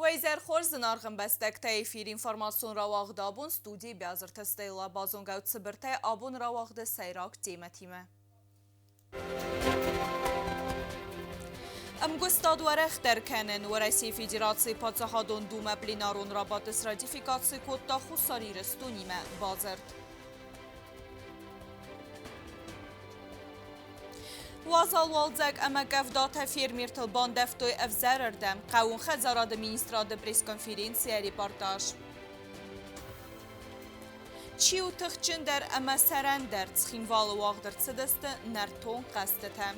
Уӕ изӕр хорз, зынаргъ ӕмбӕстӕгтӕ! Эфир информацион рауагъд абон студийы Биазырты Стелла базонгӕ цыбыртӕй абон рауагъды сӕйраг темӕтимӕ. Ӕмгуыстад уӕрӕхдӕр кӕнын Уӕрӕсейы Федерацийы Паддзахадон Думӕ пленарон рабадты сратификаци кодта Хуссар Ирыстонимӕ бадзырд. Уазал уалдзӕг ӕмӕ къӕвдатӕ фермертыл бандӕвтой ӕвзӕрырдӕм. Хъӕууон хӕдзарады министрады пресс-конференцийӕ репортаж. Чи у тыхджындӕр ӕмӕ сӕрӕндӕр? Цхинвалы уагъд ӕрцыдысты нӕртон хъӕзтытӕ.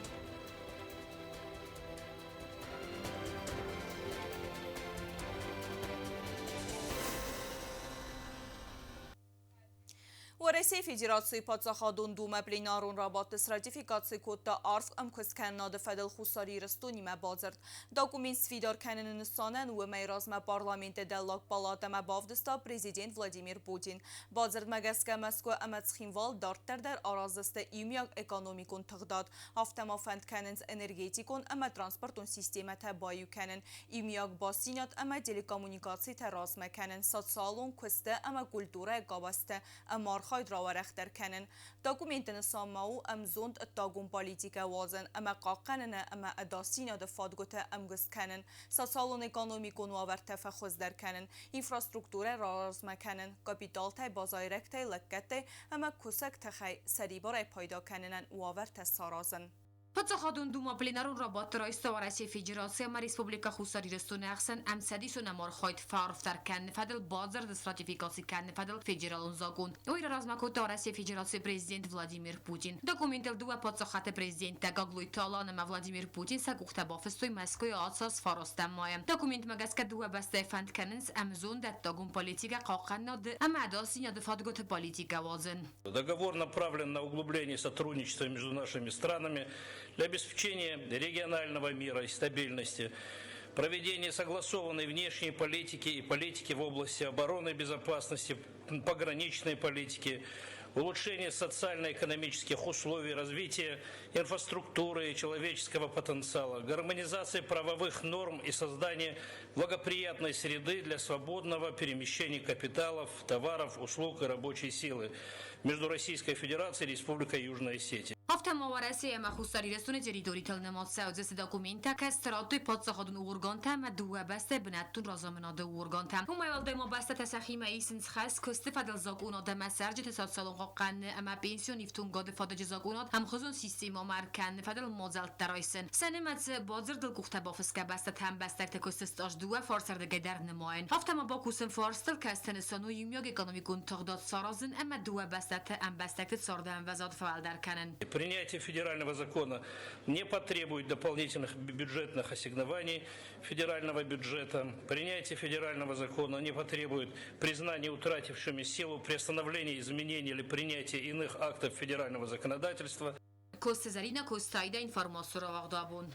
Уӕрӕсейы Федерацийы Паддзахадон Думӕ пленарон рабадты сратификаци кодта арф ӕмкуысткӕнынады фӕдыл Хуссар Ирыстонимӕ бадзырд. Документ сфидар кӕныны нысанӕн уымӕй размӕ парламенты дӕллаг палатӕмӕ бавдыста президент Владимир Путин. Бадзырдмӕ гӕсгӕ Мӕскуы ӕмӕ Цхинвал дарддӕр дӕр араздзысты иумиаг экономикон тыгъдад, афтӕ ма фӕнд кӕнынц энергетикон ӕмӕ транспортон системӕтӕ баиу кӕнын, иумиаг бастдзинад ӕмӕ телекоммуникацитӕ размӕ кӕнын, социалон куысты ӕмӕ культурӕйы къабӕзты ӕмархайд рауӕрӕхдӕр кӕнын. Документы нысан ма у ӕмзонд ӕддагон политикӕ уадзын ӕмӕ хъахъхъӕныны ӕмӕ ӕдасдзинады фадгуыты ӕмгуыст кӕнын, социалон-экономикон уавӕртӕ фӕхуыздӕр кӕнын, инфраструктурӕ раразмӕ кӕнын, капиталтӕй, базайрӕгтӕй, лӕггӕдтӕй ӕмӕ кусӕг тыхӕй сӕрибарӕй пайда кӕнынӕн уавӕртӕ саразын. Паддзахадон Дума пленарон рабадты райста Уӕрӕсейы Федераци ӕмӕ Республикӕ Хуссар Ирыстоны ӕхсӕн ӕмцӕдисон ӕмархайд фӕарфдӕр кӕныны фӕдыл бадзырды сратификаци кӕныны фӕдыл федералон закъон. Уый размӕ кодта Уӕрӕсейы Федерацийы президент Владимир Путин. Документыл дыууӕ паддзахады президенттӕ Гаглойты Алан ӕмӕ Владимир Путин сӕ къухтӕ бафыстой Мӕскуыйы ацы аз фарастӕм майы. Документмӕ гӕсгӕ дыууӕ бӕстӕйы фӕнд кӕнынц ӕмзондӕттагон политикӕ хъахъхъӕнынады ӕмӕ ӕдасдзинады фадгуыты политикӕ уадзын. Договор направлен на углубление сотрудничества между нашими странами для обеспечения регионального мира и стабильности, проведение согласованной внешней политики и политики в области обороны и безопасности, пограничной политики, улучшение социально-экономических условий развития инфраструктуры и человеческого потенциала, гармонизация правовых норм и создание благоприятной среды для свободного перемещения капиталов, товаров, услуг и рабочей силы между Российской Федерацией и Республикой Южная Осетия. Афтӕ ма Уӕрӕсе ӕмӕ Хуссар Ирыстоны территоритыл нымад цӕудзысты документтӕ, кӕцыты радтой паддзахадон органтӕ ӕмӕ дыууӕ бӕстӕйы бынӕттон разамынады органтӕ. Уымӕй уӕлдай ма бӕстӕтӕ сӕхимӕ исынц хӕс куысты фӕдыл закъонад ӕмӕ цӕрджыты социалон хъахъхъӕныны ӕмӕ пенсион ифтонгады фадыджы закъонад ӕмхуызон системӕмӕ ӕркӕныны фӕдыл мадзӕлттӕ райсын. Сӕ нымӕцы бадзырдыл къухтӕ бафысгӕ бӕстӕтӕ ӕмбӕстӕгты куысты стаж дыууӕ фарсӕрдыгӕй дӕр нымайын. Афтӕ ма бакусын фарстыл, кӕцы нысан у иумиаг экономикон тыгъдад саразын ӕмӕ дыууӕ бӕстӕты ӕмбӕстӕгты царды ӕмвӕзад фӕуӕлдӕр кӕнын. Принятие федерального закона не потребует дополнительных бюджетных ассигнований федерального бюджета. Принятие федерального закона не потребует признания утратившими силу приостановления изменений или принятия иных актов федерального законодательства. Коцты Зӕринӕ Костайда информаци рауагъд абон.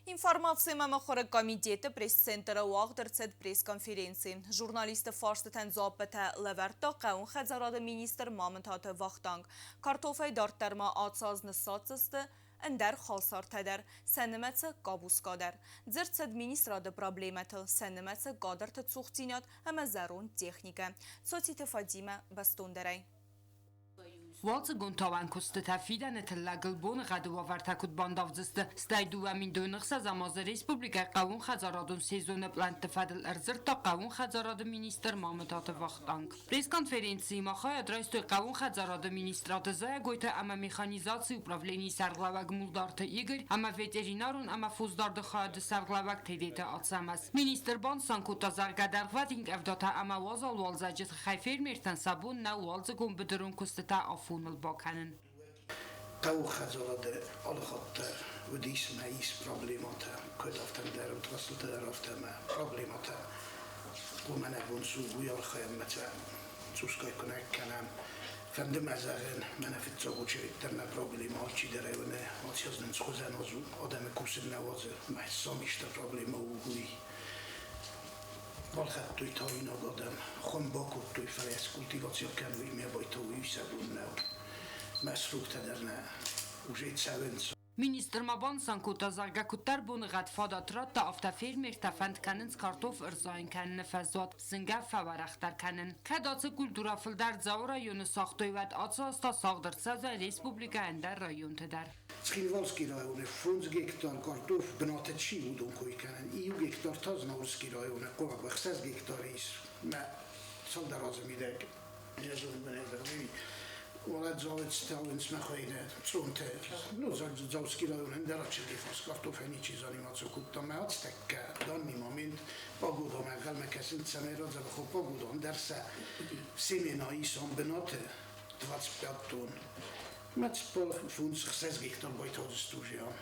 Информацимӕ мыхуыры комитеты пресс-центры уагъд ӕрцыд пресс-конференци. Журналистты фарстытӕн дзуаппытӕ лӕвӕрдта хъӕууон хӕдзарады министр Мамытаты Вахтанг. Картофӕй дарддӕр ма ацы аз ныссадздзысты ӕндӕр халсартӕ дӕр, сӕ нымӕцы къабуска дӕр. Дзырд цыд министрады проблемӕтыл, сӕ нымӕцы кадрты цухдзинад ӕмӕ зӕронд техникӕ. Цоциты Фадимӕ бӕстондӕрӕй. Уалдзыгон тауӕн куыстытӕ фидӕны тыллӕгыл боныгъӕды уавӕртӕ куыд бандавдзысты, стӕй 2006 азы республикӕйы хъӕууон хӕдзарадон сезоны пълӕнтты фӕдыл ӕрдзырдта хъӕууон хӕдзарады министр Мамытаты Вахтанг. Пресс-конференцийы ма хайад райстой хъӕууон хӕдзарады министрады зайӕгойтӕ ӕмӕ механизацийы управленийы сӕргълӕууӕг Мулдарты Игорь ӕмӕ ветеринарон ӕмӕ фосдарды хайады сӕргълӕууӕг Тедеты Ацӕмӕз. Министр банысан кодта, зӕгъгӕ, дӕргъвӕтин къӕвдатӕ ӕмӕ уазал уалдзӕджы тыххӕй фермертӕн сӕ бон нӕу уалдзыгон быдырон куыстытӕ афоныл бакӕнын. Хъӕуы хӕдзарады алыхатт дӕр уыдис мӕ ис проблемӕтӕ, куыд афтӕ дӕр отраслты дӕр афтӕ мӕ проблемӕтӕ. Уымӕн ӕ бон цы у, уый архайӕм мӕ цӕ цъусгай куынӕг кӕнӕм. Фӕнды мӕ зӕгъын, мӕнӕ фыццаг очередь дӕр нӕ проблемӕ алчидӕр ӕй уыны, аци аз нын схуызӕн аз у, адӕмы кусын нӕ уадзы, мӕ сом исты проблемӕ у, уый. Балхӕдтой тауинаг адӕм, хуым бакодтой, фӕлӕ скультиваци кӕной, ме байтой, уый сӕ бон нӕу. Мӕ сроктӕ дӕр нӕ уже цӕуынц. Министр ма банысан кодта, зӕгъгӕ, куыддӕр боныгъӕд фадат радта, афтӕ фермертӕ фӕнд кӕнынц картоф ӕрзайын кӕныны фӕзуат зынгӕ фӕуӕрӕхдӕр кӕнын. Кӕд ацы культурӕ фылдӕр Дзауы районы сагътой, уӕд ацы аз та сагъд ӕрцӕудзӕн республикӕйы ӕндӕр районты дӕр. Цхинвалский районы 5 гектар картоф бынаты чи уыдон кой кӕнын, иу гектар та Знауырский районы хъуамӕ 6 гектар ис. Мӕ цалдӕр азы мидӕг не зонын, Уӕлӕдзауы цӕуынц мӕ хуыйны цъонтӕ. Ну, Дзауский район ӕндӕр ачыргифас картофӕй ничи заниматься кодта. Мӕ ацтӕккӕ данный момент погодамӕ ӕнхъӕлмӕ кӕсын, цӕмӕй радзӕбӕх погода, ӕндӕр сӕ семена исан бынаты 25 тонн. Мӕ 45 гектар байтаудзысты уже ам.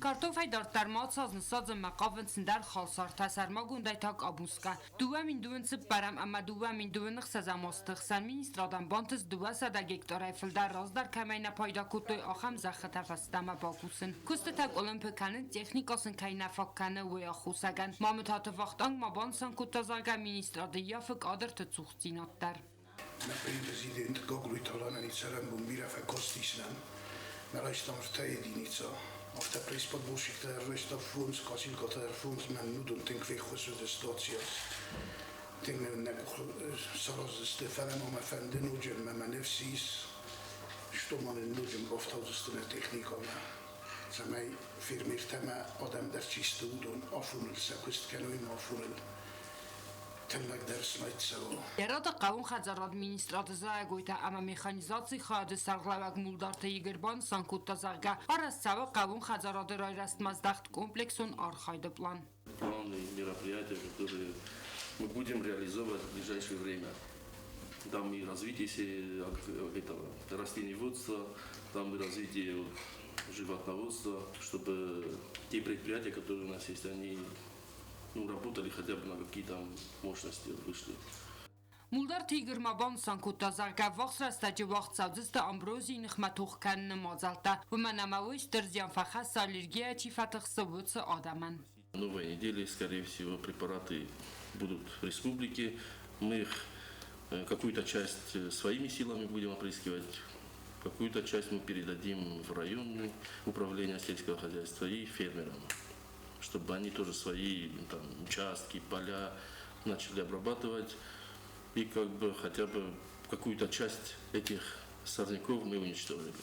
Картофӕй дарддӕр ма садзынмӕ хъавынц ӕндӕр халсартӕ, сӕрмагондӕй та къабуска. 2024 ӕмӕ 2026 азты хсӕн министрадӕн бантыст 200 гектарӕй фылдӕр раздӕр кӕмӕй нӕ пайда кодтой, ахӕм зӕххытӕ фӕстӕмӕ бакусын. Куыстытӕ къуылымпы кӕнынц, техникӕ сын кӕй нӕ фаг кӕны, уый аххосагӕн. Мамытаты Вахтанг ма банысан кодта, зӕгъгӕ, министрады ййафы кадрты цухдзинад дӕр. Нӕ президент Гаглойты Аланӕн цӕрӕнбон бирӕ фӕкастис нӕм. Мӕ райстам ӕртӕ единица. Афтӕ пресс-подборщиктӕ ӕрвыста фондз, косилкӕтӕ ӕрфондз, мӕн уыдон тынг феххуыс уыдысты аци аз. Тынг нӕ къух сараздзысты, фӕлӕ ма мӕ фӕнды ноджы ӕмӕ мӕ ныфс ис, что ма нын ноджы бафтаудзысты нӕ техникӕмӕ, цӕмӕй фермертӕ ӕмӕ адӕм дӕр чи сты, уыдон афоныл сӕ куыст кӕной ӕмӕ афоныл тыллӕг дӕр снайд цӕуа. Йӕ рады хъӕууон хӕдзарады министрады зайӕгойтӕ ӕмӕ механизацийы хайады сӕргълӕууӕг Мулдарты Игорь банысан кодта, зӕгъгӕ, арӕзт цӕуы хъӕууон хӕдзарады райрӕзтмӕ здӕхт комплексон архайды план. Планы и мероприятия, которые мы будем реализовывать в ближайшее время. Там и развитие этого растениеводства, там и развитие животноводства, чтобы те предприятия, которые у нас есть, они, ну, работали хотя бы на какие-то мощности вышли. Мулдарты Игорь ма банысан кодта, зӕгъгӕ, ӕввахс рӕстӕджы уагъд цӕудзысты амброзийы ныхмӕ тох кӕныны мадзӕлттӕ, уымӕн ӕмӕ уый стыр зиан фӕхӕссы аллергийӕ чи фӕтыхсы, уыцы адӕмӕн. Новой неделе, скорее всего, препараты будут в республике. Мы их какую-то часть своими силами будем опрыскивать, какую-то часть мы передадим в районное управление сельского хозяйства и фермерам, чтобы они тоже свои там участки, поля начали обрабатывать и как бы хотя бы какую-то часть этих сорняков мы уничтожили.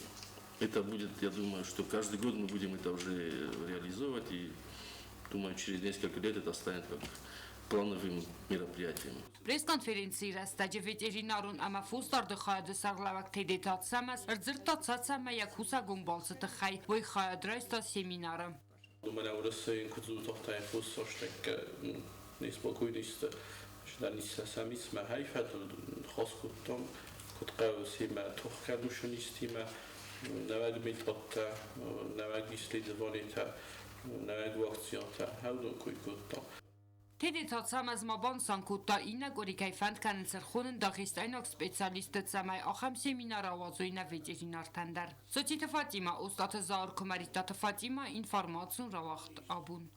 Это будет, я думаю, что каждый год мы будем это уже реализовывать, и думаю, через несколько лет это станет как плановым мероприятием. Пресс-конференцийы рӕстӕджы ветеринарон ӕмӕ фосдарды хайады сӕргълӕууӕг Тедеты Ацӕмӕз ӕрдзырдта Цӕцӕнмӕ йӕ кусӕгон балцы тыххӕй. Уый хайад райста семинары. Мӕнӕ Уӕрӕсейы куыд дзурдта неспокойности, сами хӕфӕдыл куыд хъӕуы семӕ тох кӕнын низтимӕ, нӕуӕг методтӕ, нӕуӕг исследованитӕ, нӕуӕг вакцинӕтӕ, уыдон кой кодтам. Тедеты Ацӕмӕз ма банысан кодта, иннӕ къуыри кӕй фӕнд кӕнынц ӕрхонын дагъистайнаг специалистты, цӕмӕй ахӕм семинар ауадзой нӕ ветеринартӕн дӕр. Социты Фатима, Остъаты Зауыр, Куымӕридтаты Фатима, информацион рауагъд «Абон».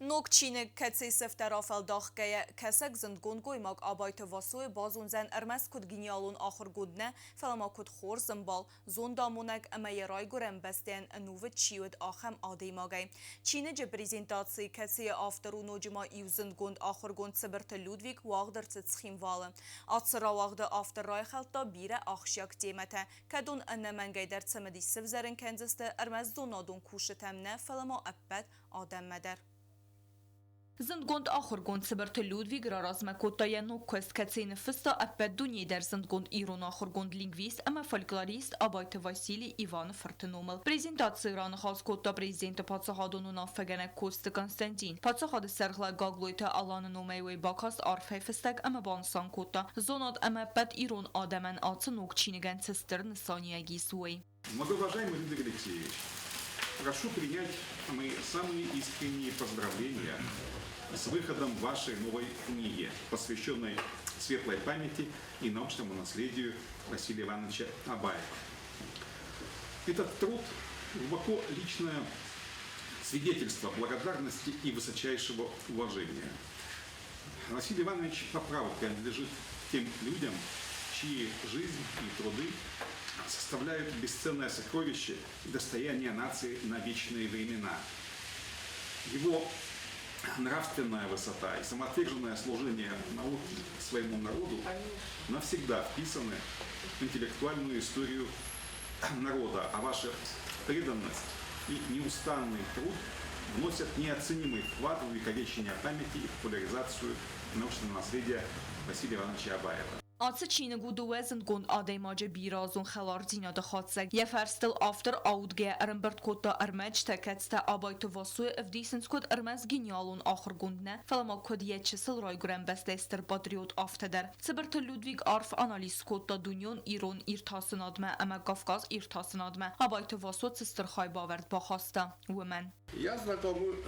Ног чиныг, кӕцыйы сыфтӕ рафӕлдахгӕйӕ, кӕсӕг зындгонд гоймаг Абайты Васойы базондзӕн ӕрмӕст куыд гениалон ахуыргонд нӕ, фӕлӕ ма куыд хорз ӕмбал, зондамонӕг ӕмӕ йӕ райгуырӕн бӕстӕйӕн ӕнувыд чи уыд, ахӕм адӕймагӕй. Чиныджы презентацийы, кӕцыйы автор у ноджы ма иу зындгонд ахуыргонд Цыбырты Людвиг, уагъд ӕрцыд Цхинвалы. Ацы рауагъды автор райхӕлдта бирӕ ахсджиаг темӕтӕ, кӕдон ӕнӕмӕнгӕй дӕр цымыдис сывзӕрын кӕндзысты ӕрмӕст зонадон кусджытӕм нӕ, фӕлӕ ма ӕппӕт адӕммӕ дӕр. Зындгонд ахуыргонд Цыбырты Людвиг раразмӕ кодта йӕ ног куыст, кӕцыйы ныффыста ӕппӕт дунейы дӕр зындгонд ирон ахуыргонд, лингвист ӕмӕ фольклорист Абайты Василий Иваны фырты номыл. Презентацийы раныхас кодта президенты паддзахадон уынаффӕгӕнӕг Коцты Константин. Паддзахады сӕргълӕууӕг Гаглойты Аланы номӕй уый бакаст арфӕйы фыстӕг ӕмӕ банысан кодта, зонад ӕмӕ ӕппӕт ирон адӕмӕн ацы ног чиныгӕн цы стыр нысаниуӕг ис, уый. Многоуважаемый Людвиг Алексеевич, прошу принять мои самые искренние поздравления с выходом вашей новой книги, посвященной светлой памяти и научному наследию Василия Ивановича Абаева. Этот труд глубоко личное свидетельство благодарности и высочайшего уважения. Василий Иванович по праву принадлежит тем людям, чьи жизнь и труды Составляют бесценное сокровище и достояние нации на вечные времена. Его нравственная высота и самоотверженное служение науке своему народу навсегда вписаны в интеллектуальную историю народа, а ваша преданность и неустанный труд вносят неоценимый вклад в увековечение памяти и популяризацию научного наследия Василия Ивановича Абаева. Ацы чиныг у дыууӕ зындгонд адӕймаджы бирӕазон хӕлардзинады хатдзӕг. Йӕ фӕрстыл автор аудгӕ ӕрӕмбырд кодта ӕрмӕджытӕ, кӕцытӕ Абайты Васойы ӕвдисынц куыд ӕрмӕст гениалон ахуыргонд нӕ, фӕлӕ ма куыд йӕ чысыл райгуырӕн бӕстӕйы стыр патриот, афтӕ дӕр. Цыбырты Людвиг арф анализ скодта дунеон ирон иртасынадмӕ ӕмӕ Кавказ иртасынадмӕ Абайты Васо цы стыр хайбавӕрд бахаста, уымӕн. Я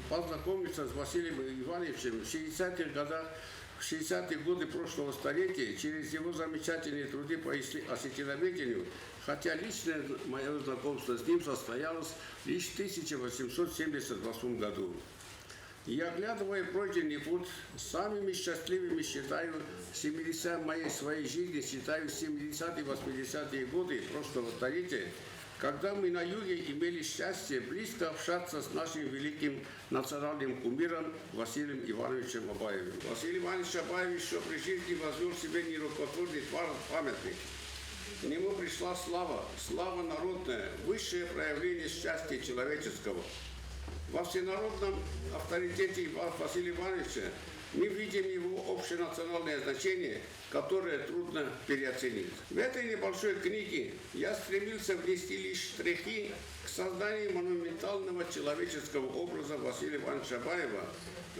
познакомился с Василием Ивановичем в 60-х годах, в 60-е годы прошлого столетия через его замечательные труды по осетиноведению, хотя личное мое знакомство с ним состоялось лишь в 1878 году. И, оглядывая пройденный путь, самыми счастливыми считаю 70 моей своей жизни, считаю 70-е, 80-е годы прошлого столетия, когда мы на юге имели счастье близко общаться с нашим великим национальным кумиром Василием Ивановичем Абаевым. Василий Иванович Абаев еще при жизни возвел себе нерукотворный памятник. К нему пришла слава, слава народная, высшее проявление счастья человеческого. Во всенародном авторитете Василия Ивановича мы видим его общенациональное значение, которое трудно переоценить. В этой небольшой книге я стремился внести лишь штрихи к созданию монументального человеческого образа Василия Ивановича Абаева,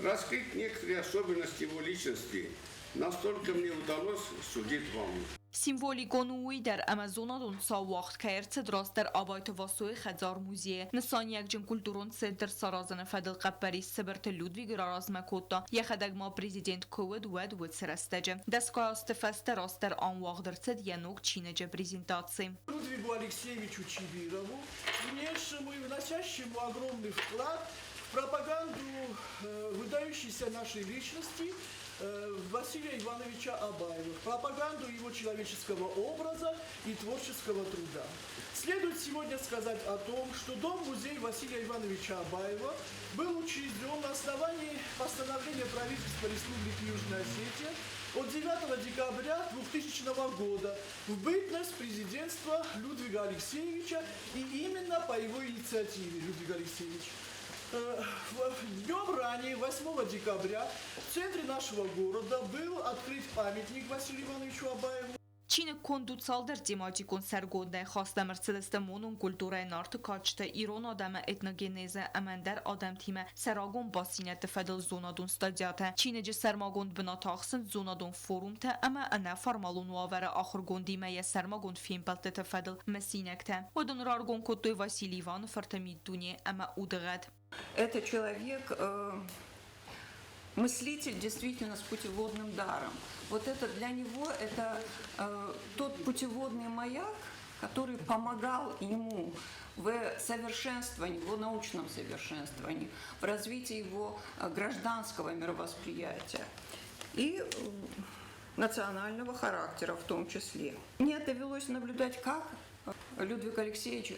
раскрыть некоторые особенности его личности. Настолько мне удалось, судить вам. Символикон у уый дӕр, ӕмӕ зонадон цау уагъд кӕй ӕрцыд растдӕр Абайты Васойы хӕдзар-музейы. Нысаниуӕгджын культурон центр саразыны фӕдыл хъӕппӕрис Цыбырты Людвиг раразмӕ кодта, йӕхӕдӕг ма президент куы уыд, уӕд уыцы рӕстӕджы. Дӕсгай азты фӕстӕ растдӕр ам уагъд ӕрцыд йӕ ног чиныджы презентаци. Людвигу Алексеевичу Чибирову, внесшему и вносящему огромный вклад в пропаганду выдающейся нашей личности Василия Ивановича Абаева, в пропаганду его человеческого образа и творческого труда. Следует сегодня сказать о том, что Дом-музей Василия Ивановича Абаева был учрежден на основании постановления правительства Республики Южная Осетия от 9 декабря 2000 года в бытность президентства Людвига Алексеевича и именно по его инициативе, Людвиг Алексеевич. Днем ранее, 8 декабря, в центре нашего города был открыт памятник Василию Ивановичу Абаеву. Чиныг конд у цалдӕр тематикон сӕргондӕй, хаст ӕм ӕрцыдысты монон культурӕйы Нарты кадджытӕ, ирон адӕмы этногенезы ӕмӕ ӕндӕр адӕмтимӕ сӕ рагон бастдзинӕдты фӕдыл зонадон статьятӕ. Чиныджы сӕрмагонд бынат ахсынц зонадон форумтӕ ӕмӕ ӕнӕформалон уавӕры ахуыргондимӕ йӕ сӕрмагонд фембӕлдтыты фӕдыл мысинӕгтӕ. Уыдон раргом кодтой Василий Иваны фырты миддуне ӕмӕ удыгъӕд. Это человек, мыслитель действительно с путеводным даром. Вот это для него это тот путеводный маяк, который помогал ему в совершенствовании, в его научном совершенствовании, в развитии его гражданского мировосприятия и национального характера в том числе. Мне довелось наблюдать, как Людвиг Алексеевич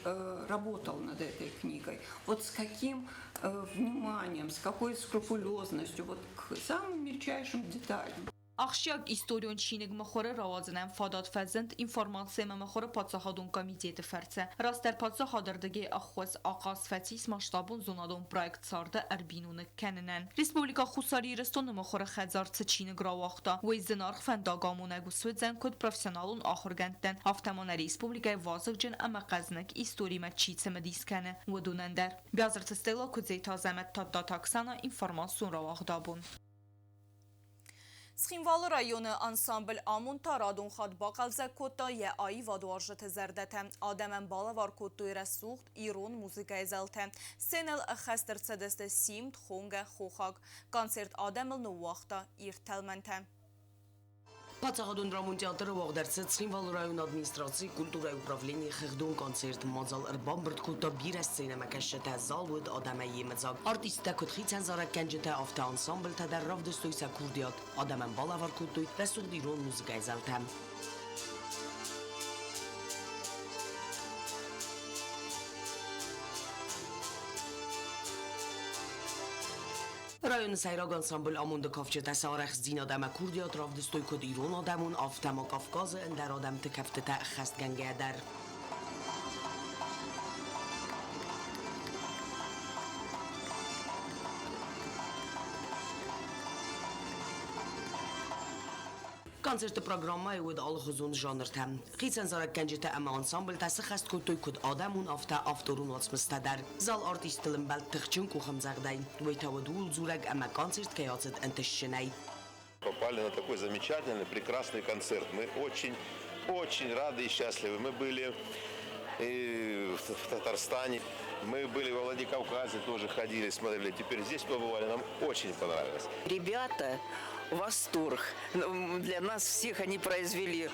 работал над этой книгой. Вот с каким вниманием, с какой скрупулезностью, вот к самым мельчайшим деталям. Ахсджиаг историон чиныг мыхуыры рауадзынӕн фадат фӕзынд Информаци ӕмӕ мыхуыры паддзахадон комитеты фӕрцы. Растдӕр паддзахады рдыгӕй ӕххуыс ахъаз фӕцис масштабон зонадон проект царды ӕрбиноныг кӕнынӕн. Республикӕ Хуссар Ирыстоны Мыхуыры хӕдзар цы чиныг рауагъта, уый зынаргъ фӕндагамонӕг суыдзӕн куыд профессионалон ахуыргӕндтӕн, афтӕ ма нӕ республикӕйы вазыгджын ӕмӕ хъӕзныг историмӕ чи цымыдис кӕны, уыдонӕн дӕр. Биазырты Стелла, Куыдзеты Азӕмӕт, Тадтаты Оксана, информацион рауагъд Абон. Цхинвалы районы ансамбль Амонд та радон хатт бахъӕлдзӕг кодта йӕ аивадуарзджыты зӕрдӕтӕ. Адӕмӕн балӕвар кодтой рӕсугъд ирон музыкӕйы зӕлтӕ. Сценӕйыл ӕххӕст ӕрцыдысты Симд, Хонгӕ, Хохаг. Концерт адӕмыл ныууагъта ирд тӕлмӕнтӕ. Паддзахадон драмон театры уагъд ӕрцыд Цхинвалы районы администрацийы культурӕйы управленийы хыгъдон концерт. Мадзал ӕрбамбырд кодта бирӕ сценӕмӕкӕсджытӕ, зал уыд адӕмӕй йемыдзаг. Артисттӕ куыд хицӕн зарӕггӕнджытӕ, афтӕ ансамблтӕ дӕр равдыстой сӕ курдиат. Адӕмӕн балӕвар кодтой рӕсугъд ирон музыкӕйы зӕлтӕ. Районы сӕйраг ансамбль Амонды кафджытӕ сӕ арӕхстдзинад ӕмӕ курдиат равдыстой куыд ирон адӕмон, афтӕ ма Кавказы ӕндӕр адӕмты кӕфтытӕ ӕххӕстгӕнгӕйӕ дӕр. Концерты программӕйы уыд алыхуызон жанртӕ. Хицӕн зарӕггӕнджытӕ ӕмӕ ансамблтӕ сыххӕст кодтой куыд адӕмон, афтӕ авторон уацмыстӕ дӕр. Зал артисттыл ӕмбӕлд тыхджын къухӕмдзӕгъдӕй. Уый та уыд ууыл дзурӕг ӕмӕ концерт кӕй ацыд ӕнтыстджынӕй. Попали на такой замечательный, прекрасный концерт. Мы очень, очень рады и счастливы. Мы были и в Татарстане, мы были во Владикавказе, тоже ходили, смотрели. Теперь здесь побывали, нам очень понравилось. Ребята, восторг. Для нас всех они произвели.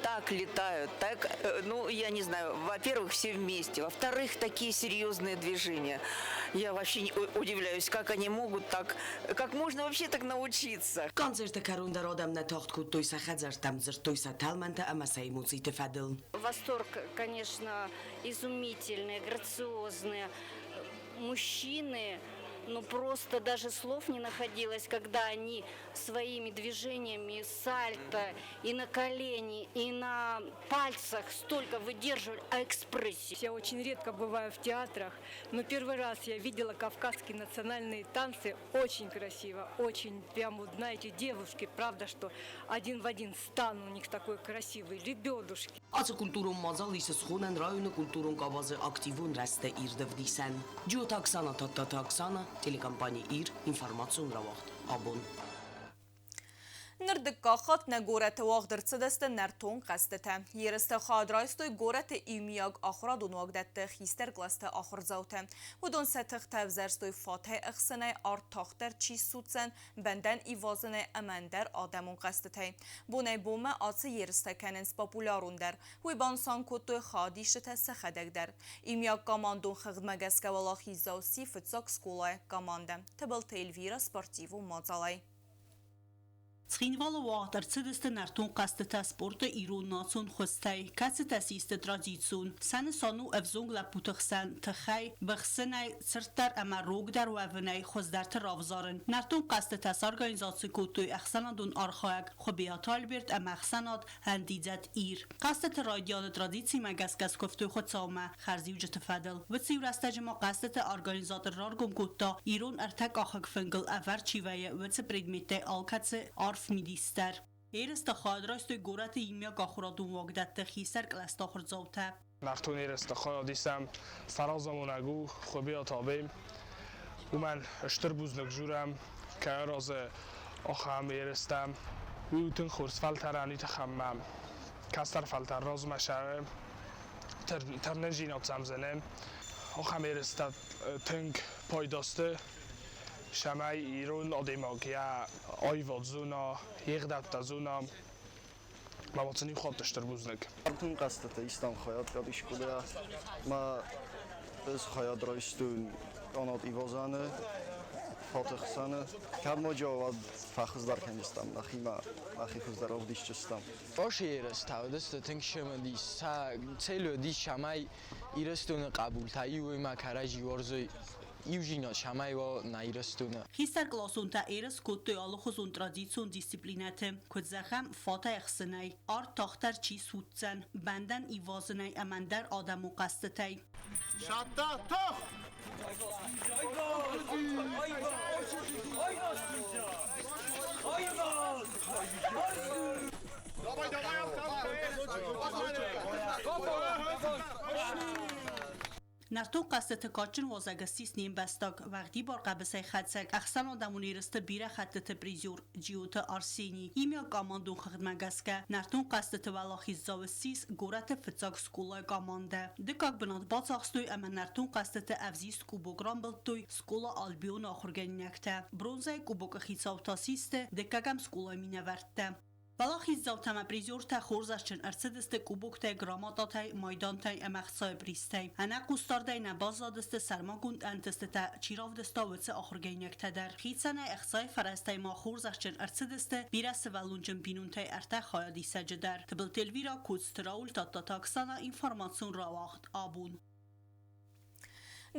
Так летают, так, ну, я не знаю, во-первых, все вместе, во-вторых, такие серьезные движения. Я вообще удивляюсь, как они могут так, как можно вообще так научиться. Концерты кӕрон дӕр адӕм нӕ тагъд кодтой сӕ хӕдзӕрттӕм, дзырдтой сӕ тӕлмӕнтӕ ӕмӕ сӕ эмоциты фӕдыл. Восторг, конечно, изумительный, грациозные. Мужчины, ну просто даже слов не находилось, когда они своими движениями сальто и на колени, и на пальцах столько выдерживали, а экспрессии. Я очень редко бываю в театрах, но первый раз я видела кавказские национальные танцы. Очень красиво, очень прям вот, знаете, девушки, правда, что один в один стан у них такой красивый, лебедушки. Ацы культурон мадзал ис схонӕн районы культурон къабазы активон рӕзты ирд ӕвдисӕн. Джиоты Оксана, Тадтаты Оксана, телекомпани «Ир», информацион рауагъд «Абон». Ныр дыккаг хатт нӕ горӕты уагъд ӕрцыдысты нӕртон хъӕзтытӕ. Ерыстӕ хайад райстой горӕты иумиаг ахуырадон уагдӕтты хистӕр кълӕсты ахуырдзаутӕ. Уыдон сӕ тыхтӕ ӕвзӕрстой фатӕй ӕхсынӕй, арт тагъддӕр чи ссудздзӕн, бӕндӕн ивазынӕй ӕмӕ ӕндӕр адӕмон хъӕзтытӕй. Бонӕй-бонмӕ ацы ерыстӕ кӕнынц популярондӕр. Уый банысан кодтой хайадисджытӕ сӕхӕдӕг дӕр. Иумиаг командон хыгъдмӕ гӕсгӕ уӕлахиздзау сси фыццаг скъолайы командӕ Тыбылты Эльвира спортивон мадзалӕй. Цхинвалы уагъд ӕрцыдысты нӕртон хъӕзтытӕ спорты ирон национ хуызтӕй, кӕцытӕ систы традицион. Сӕ нысан у ӕвзонг лӕппуты хсӕн тыхӕй, быхсынӕй, цырддӕр ӕмӕ рогдӕр уӕвынӕй хуыздӕрты равзарын. Нӕртон хъӕзтытӕ сорганизаци кодтой ӕхсӕнадон архайӕг Хуыбиаты Альберт ӕмӕ ӕхсӕнад Ӕндидзӕд Ир. Хъӕзтыты райдианы традицимӕ гӕсгӕ скуывтой Хуыцаумӕ хӕрзиуджыты фӕдыл. Уыцы-иу рӕстӕджы ма хъӕзтыты организатор раргом кодта, ирон ӕртӕкъахыг фынгыл ӕвӕрд чи вӕййы, уыцы предметтӕй алкӕцы арф мидис дӕр. Ерысты хайад райстой горӕты иумиаг ахуырадон уагдӕтты хистӕр кълӕсты ахуырдзаутӕ. Нӕртон ерысты хайад исӕм фӕразамонӕг у Хуыбиаты Абе. Уымӕн стыр бузныг дзурӕм, кӕй аразы ахӕм ерыстӕ. Уый у тынг хорз фӕлтӕрӕн, уый тыххӕй ӕмӕ кӕстӕр фӕлтӕр размӕ сӕ тырнындзинад сӕмдзӕни. Ахӕм ерыстӕ тынг пайда сты, цӕмӕй ирон адӕймаг йӕ аивад зона, йе гъдӕуттӕ зона. Мӕ уӕд сын иу хатт стыр бузныг. Нӕртон хъӕзтытӕ истам хайад къӕбискъулӕ ма ӕз хайад райстон къанат ивазӕны, фатӕхсӕны. Кӕд ма уӕд фӕхуыздӕр кӕндзыстӕм нӕхимӕ, нӕхи хуыздӕр ӕвдисдзыстӕм. Ацы ерыстӕ уыдысты тынг цымыдис. Сӕ цель уыдис, цӕмӕй Ирыстоны хъӕбултӕ иуимӕ кӕрӕдзи уарзой, иудзинад цӕмӕй уа нӕ Ирыстоны. Хистӕркъласонтӕ ерыс кодтой алыхуызон традицион дисциплинӕты, куыд зӕгъӕм, фатӕй ӕхсынӕй, арт тагъддӕр чи судздзӕн, бӕндӕн ивазынӕй ӕмӕ ӕндӕр адӕмон хъӕзтытӕй. Сатта тох! Нӕртон хъӕзтыты кадджын уазӕг ссис не мбӕстаг, уӕгъдибар хъӕбысӕйхӕцӕг, ӕхсӕнадӕмон ерысты бирӕ хӕттыты призер Джиоты Арсений. Иумиаг командон хыгъдмӕ гӕсгӕ, нӕртон хъӕзтыты уӕлахиздзау ссис горӕты фыццаг скъолайы командӕ. Дыккаг бынат бацахстой ӕмӕ нӕртон хъӕзтыты ӕвзист кубок рамбылдтой скъола Альбион-ы ахуыргӕнинӕгтӕ. Бронзӕйы кубокы хицау та систы дыккӕгӕм скъолайы минӕвӕрттӕ. Уӕлахиздзаутӕ ӕмӕ призертӕ хорзӕхджын ӕрцыдысты кубоктӕй, грамотатӕй, майдантӕй ӕмӕ ӕхцайы призтӕй. Ӕнӕ хъусдардӕй нӕ баззадысты сӕрмагонд ӕнтыстытӕ чи равдыста, уыцы ахуыргӕнинӕгтӕ дӕр. Хицӕнӕй ӕхцайы фӕрӕзтӕй ма хорзӕхджын ӕрцыдысты бирӕсывӕллонджын бинонтӕй ӕртӕ хайадисӕджы дӕр. Тыбылты Эльвира, Коцты Рауль, Тадтаты Оксана, информацион рауагъд «Абон».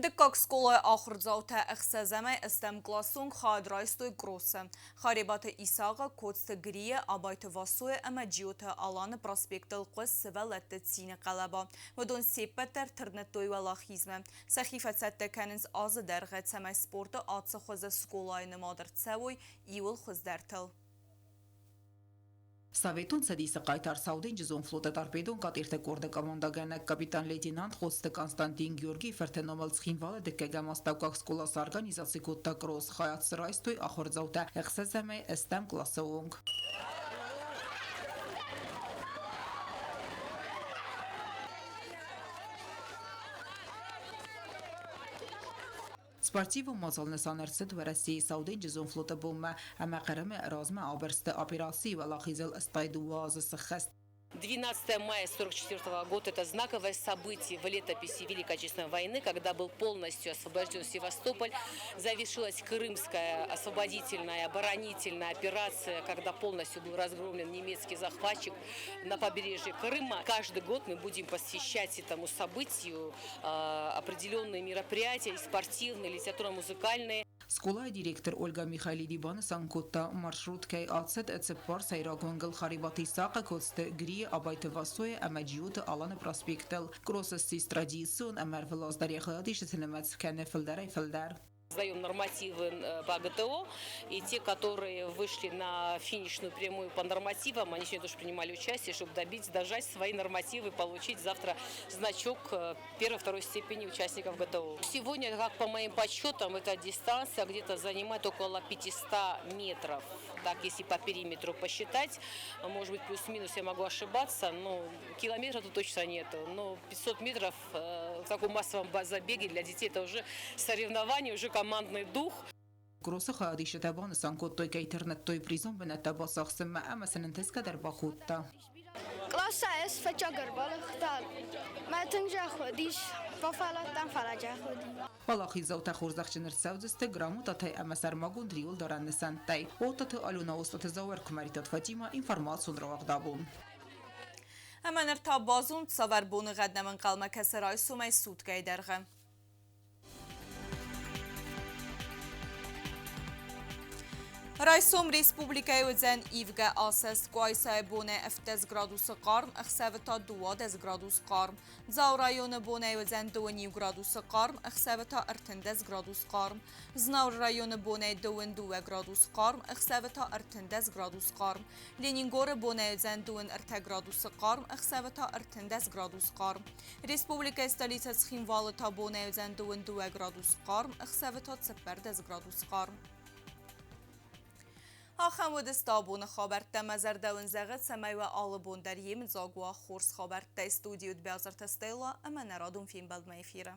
Дыккаг скъолайы ахуырдзаутӕ ӕхсӕзӕмӕй ӕстӕм къласы онг хайад райстой кроссы. Харебаты Исахъы, Коцты Грийы, Абайты Васойы ӕмӕ Джиоты Аланы проспектыл хъуыст сывӕллӕтты цины хъӕлӕба. Уыдон се ппӕт дӕр тырныдтой уӕлахизмӕ. Сӕхи фӕцӕттӕ кӕнынц азы дӕргъы, цӕмӕй спорты ацы хуызы скъолайы нымад ӕрцӕуой иуыл хуыздӕртыл. Советон Цӕдисы хъайтар Сауденджызон флоты торпедон къатъирты къорды командӕгӕнӕг капитан-лейтенант Коцты Константин Георгийы фырты номыл Цхинвалы дыккӕгӕм астӕуккаг скъола сорганизаци кодта кросс, хайад дзы райстой ахуырдзаутӕ ӕхсӕзӕмӕй ӕстӕм къласы онг. Спортивон мадзал нысан ӕрцыд Уӕрӕсейы Сауденджызон флоты бонмӕ ӕмӕ Хъырымы размӕ абырсты операцийы уӕлахизыл 82 азы сыххӕст. 12 мая 1944 года – это знаковое событие в летописи Великой Отечественной войны, когда был полностью освобожден Севастополь, завершилась Крымская освободительная оборонительная операция, когда полностью был разгромлен немецкий захватчик на побережье Крыма. Каждый год мы будем посвящать этому событию определенные мероприятия, и спортивные, литературно-музыкальные. Скъолайы директор Ольга Михайлиди банысан кодта, маршрут кӕй ацыд цыппар сӕйраг уынгыл Харебаты Исахъы, Коцты Грийы, Абайты Васойы ӕмӕ Джиоты Аланы проспектыл. Кросс ссис традицион ӕмӕ ӕрвылаз дӕр йӕ хайадисджыты нымӕц кӕны фылдӕрӕй-фылдӕр. Сдаем нормативы по ГТО, и те, которые вышли на финишную прямую по нормативам, они сегодня тоже принимали участие, чтобы добить, дожать свои нормативы, получить завтра значок первой-второй степени участников ГТО. Сегодня, как по моим подсчетам, эта дистанция где-то занимает около 500 метров. Так, если по периметру посчитать, может быть, плюс-минус я могу ошибаться, но километра тут точно нету. Но 500 метров в таком массовом забеге для детей это уже соревнование, уже командный дух. Кроссы хайадисджытӕ банысан кодтой, кӕй тырныдтой призон бынӕттӕ бацахсынмӕ ӕмӕ сын ӕнтысгӕ дӕр бакодта. Класса ӕз фӕчагӕрбалыгътӕн. Мӕ тынг зӕхх уыдис, фӕфӕлладтӕн, фӕлӕ зӕхх уыди. Уӕлахиздзаутӕ хорзӕхджын ӕрцӕудзысты грамотатӕй ӕмӕ сӕрмагонд риуылдарӕн нысӕнттӕй. Оттаты Алена, Остъаты Зауыр, Куымӕридтаты Фатимӕ, информацион рауагъдабон. Ӕмӕ ныр та базонд, цавӕр боныгъӕд нӕм ӕнхъӕлмӕ кӕсы райсомӕй суткӕйы дӕргъы. Райсом республикӕйы уыдзӕн ивгӕ асӕст, Къуайсайы бонӕй 17 градусы хъарм, ӕхсӕвы та 12 градус хъарм. Дзауы районы бонӕй уыдзӕн 21 градусы хъарм, ӕхсӕвы та 13 градус хъарм. Знауыры районы бонӕй 22 градус хъарм, ӕхсӕвы та 13 градус хъарм. Ленингоры бонӕй уыдзӕн 23 градусы хъарм, ӕхсӕвы та 13 градус хъарм. Республикӕйы столицӕ Цхинвалы та бонӕй уыдзӕн 22 градус хъарм, ӕхсӕвы та 14 градус хъарм. Ахӕм уыдысты абоны хабӕрттӕ. Мӕ зӕрдӕ уын зӕгъы, цӕмӕй уӕ алы бон дӕр йемыдзаг уа хорз хабӕрттӕй. Студийы уыд Бязырты Стелла ӕмӕ нӕ радон фембӕлдмӕ эфиры.